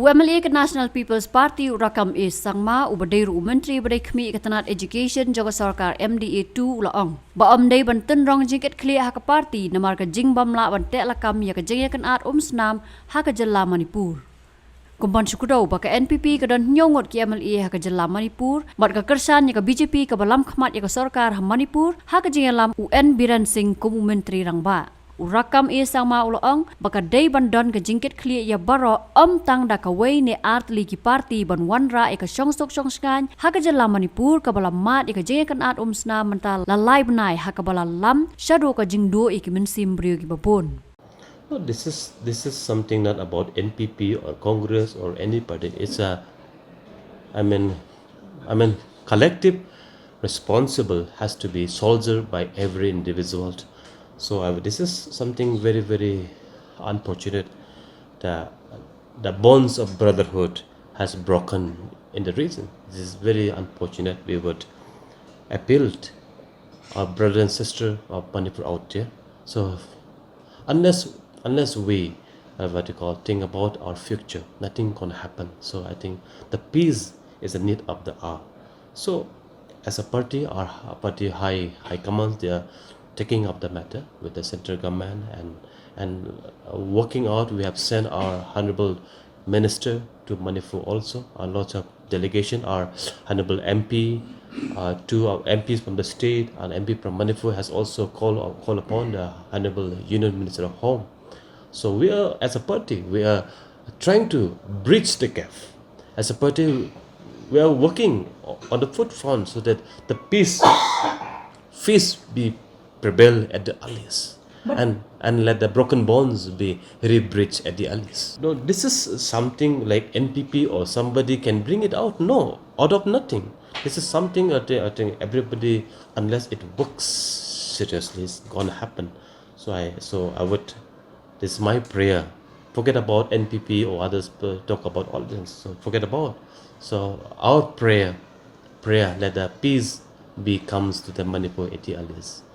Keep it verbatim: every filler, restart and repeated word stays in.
U M L A ka National People's Party u Rakkam A Sangma, uba dei ruh u Myntri ba dei khmih ka tnat Education jong ka sorkar M D A two, u la ong ba ym dei ban tynrong jingkitkhlieh ha ka party namar ka jingbym lah ban teh lakam ïa ka jingïakynad umsnam ha ka jylla Manipur. Kum ban shu kdew ba ka N P P ka don hynñiew ngut ki M L A ha ka jylla Manipur, bad ka kyrshan ïa ka B J P kaba lam khmat ïa ka sorkar ha Manipur ha ka jingïalam u N Biren Singh kum u Myntri Rangbah. U Rakkam A Sangma u la ong ba ka dei ban don ka jingkitkhlieh ïa baroh, ym tang da kawei ne ar tylli ki party, ban wanrah ïa ka shongsuk shongshngaiñ ha ka jylla Manipur kaba la mad ïa ka jingïakynad umsnam mynta la lai bnai, ha kaba la lam shaduh ka jingduh ïa ki mynsiem briew kiba bun. No, this is this is something not about N P P or Congress or any party. It's a, I mean, I mean, collective responsible has to be shouldered by every individual. So I, this is something very, very unfortunate. The the bonds of brotherhood has broken in the region. This is very unfortunate. We would appeal to our brother and sister of Manipur out there. So unless unless we, uh, what you call, think about our future, nothing gonna happen. So I think the peace is the need of the hour. So as a party, our party high high commands, they are taking up the matter with the central government and and uh, working out. We have sent our honorable minister to Manipur also. A lot of delegation, our honorable M P, uh, two M Ps from the state, an M P from Manipur has also called called upon the honorable Union Minister of Home. So we are, as a party, we are trying to bridge the gap. As a party, we are working on the foot front so that the peace, peace be prevail at the earliest, and and let the broken bonds be re-bridged at the earliest. No, this is something like N P P or somebody can bring it out. No, out of nothing. This is something I think, I think everybody, unless it works seriously, it's gonna happen. So I so I would, this is my prayer. Forget about N P P or others, uh, talk about all things. So forget about. So our prayer, prayer, let the peace be comes to the Manipur at the earliest.